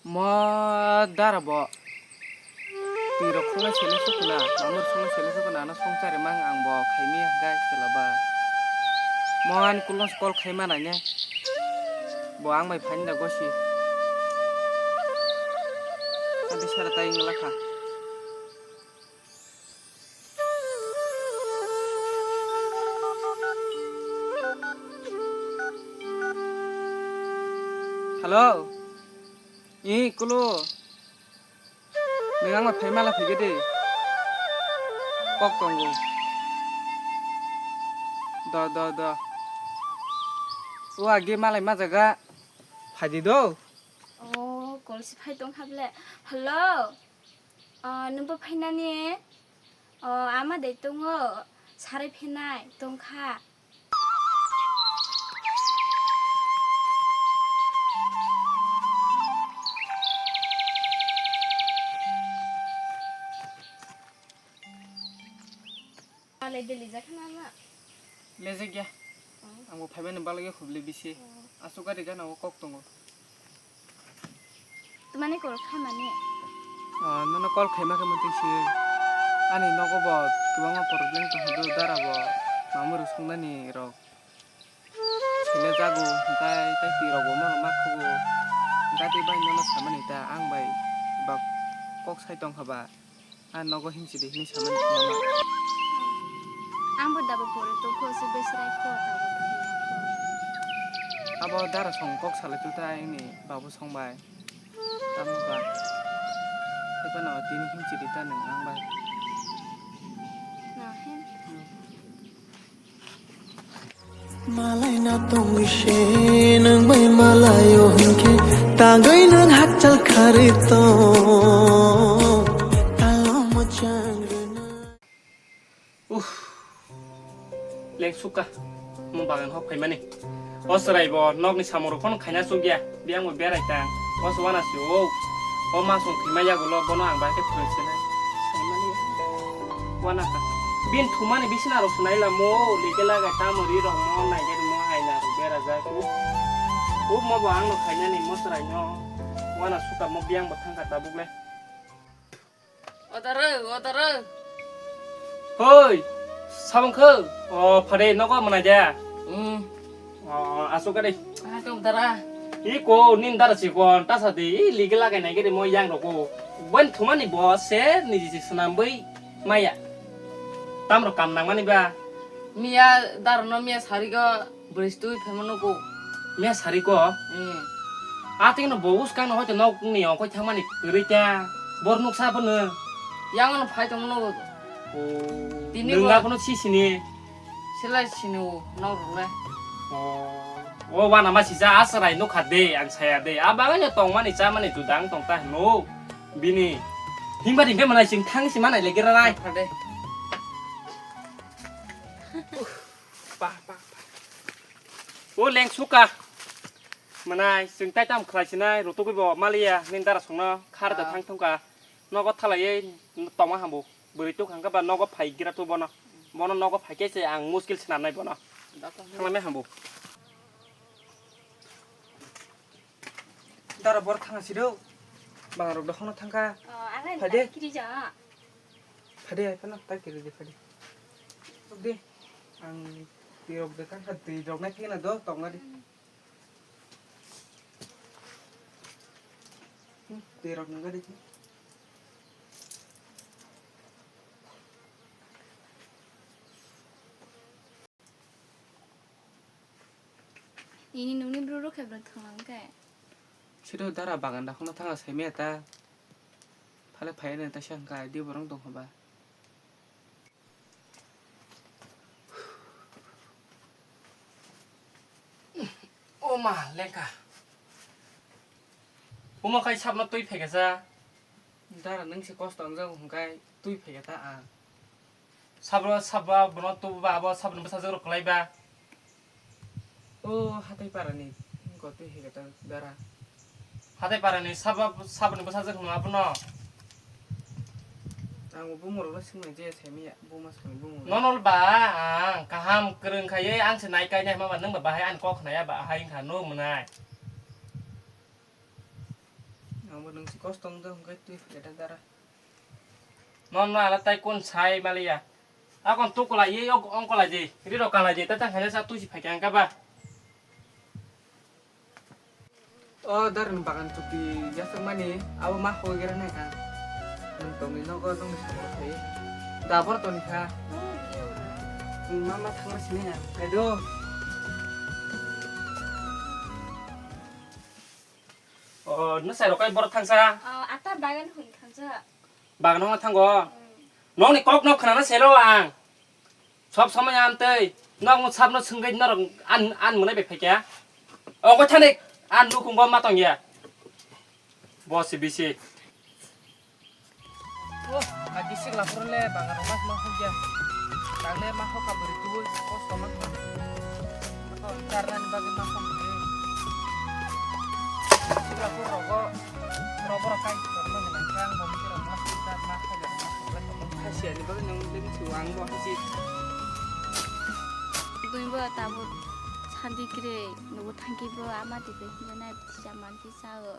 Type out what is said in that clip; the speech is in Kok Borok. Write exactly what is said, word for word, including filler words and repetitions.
Mo dara bo. Twi rok khongna sele sukuna, mamur khongna sele sukuna, ano songchari mang ang bo khaimi hwnkhe chwla ba. Mo ani kulno call khaima naine. Bo ang bai phaini da gosi. Adi sara tai wngla kha. Hello. Ih, kulu. Nwng ang bai phai mala phaikhe de. Kok tongo. Do, do, do. O age malai ma jaga. Phaidi do. Oh, call si phai tong hable. Hello. Ah, nwng bo phainani? Oh, ama de tongo. Sarai phenai tongkha. Alai beli jakha na ma? Lejek ya. Oh. Ang bo phaimani balai ya hubli bisi. Oh. Asuk gari gana o kok tongo. Tumani call khaimani? Ah, nono call khaima khe mantwi si. Ani nogo bo kwbangma problem tong hado dara bo. Mamuru songnani rok. Sele jago, hwnkhe tei twi rok bo mono ma khugo. Hwnkhe tei bai nono samani ta, ang bai ba kok sai tong kha ba. A nogo himchi di hinwi samani mama. Ang bo dabo pore tongkho, se besrai kho, dabo thangya kho. Abo dara song kok salai tu ta ini babu song bai. Tamo ba. Eba no tini himchi di ta nang ang bai. Na hem. Hmm. Malai na tongwi se nwng bai malai o hwnkhe tangwi nwng hakchal kharwi tong. Talo mwchang rwna. Uff. Leng suka. Mo bagan hok phaimani. O chwrai bo nokni samung rok phano khaina chukya. Biyang bo berai tang. O se wana se o. O ma song thwima yagulo bono ang bahai khe phwrwng sinai. Saimani. Wana kha. Bini thumani bisina rok se nailamo, leke lagai tamo ri rok mo naigari mo aina rok berajak. Uk, uk mo bo ang no khainani mo chwrai no. Wana suka mo biyang bo thangkha tabuk le. Odarw, odarw. Hoi, sabong kho. O, phade nogo manai de. Hmm. O, asuk gari. Ah, tong dara. Iko, nin dara si kon, tasa de, i ligi lagai nai gari mo yang roko. Buen thumani bo se, niji si senam bui maya. Tam ro kam nang mani ba. Miya dara no miya sari go. Bwrwi stui phaima nugo. Miya sari ko? Hmm. A tingno bo uskang no hoite nok ni ongkoi thangmani kwrwi ta. Bor nuksa bono. Yang no phai tong nugo. Oh. Tini nwng bo abono si sini. Silai sini o nok rok le. Oh. O wana ma sija asrai nukha de ang saya de. A bagano tongmani chamani judang tong ta hino. Bini. Himba ringke manai sing thang si manai lege ranai. Phade. Pa, pa, pa. O leng suka. Manai, chwng tai tam khlai sinai, rotogwi bo maliya, nini dara songno khar da thang thongkha. Nogo thalaiwi tongma hambo. Bwrwi tuk hangkha ba nogo phai gira tu bono. Bono nogo phai khe se ang muskil swnamnai bono. Thanglaimai hambo. Dara bor thang si do. Bang rok dokhno thangkha. Oh, ang phade. Phade, ai phano ta kiri de phade. Tok de. Ang twi rok de kan kha twi rok nai thina do tong na di. Hmm, twi rok nang di. Ini nungni bru rok khe bro thanglang khe. Siro dara bagan da khona thanga saimaya ta. Phale phai ne ta siang kai di borong tong kha ba. O ma, lengkha. Omo khai sabno twi phaikha sa. Dara nung se kosto wngjago hwnkhai twi phaikha ta ang. Sabro, sabba bono tubu ba abo sabni bwsajwk rok kwlai ba. O hatai parani gotwi hai gata dara. Hatai parani sabo, saboni bwsajwk hwnwi abono. Ang bo bumung rokno swngmani je saimanya buma swkang bumung. Nono ba ang kaham kwrwng khaiwi ang se nai kainai hwnba nwng ba bahai ani kok khnaya ba ahai wngkha no mwnai. Amo nung si kosto wng do hwnkhe twi phai da dara. Non no ala tai kun sai maliya. Akon tu kola ye ok ong kola je. Ri ro kala je ta tang hanya sa tu si phai kang ka ba. O darni bagan tupi yasakmani abo ma hoi gira nai ang. Nung tongni nogo nungni samung khai. Dabor toni kha. Nung ma ma thangma sini ya. Kaido. O no sai rokai bor thangsa. O ata bagan hoi thangsa. Bagan hoi thango. Nongni kok no khana selo ang. Sob somoi ang tei nokno sabno swngwi norok an, an mwnai bai phaikha. Ongkoi thani an nukhungo ma tongya. Bo si bisi. Oh, agi sikla phuru le bagan rok ma hokya. Tagle ma hoka bwrwi tubui kosto ma. Ko charnani bagwi ma hokya. Sikla phuru rogo. Roborok kai torma hinang khe ang bo mukhe rok ma sujak ma khaijak ma khaijak tongmani khasiani bagwi nang limsi o ang bo hasi. Twi bo tabuk sandi kwrwi nugo thangki bo ama twi bai hinjanai tisa mankhe sao.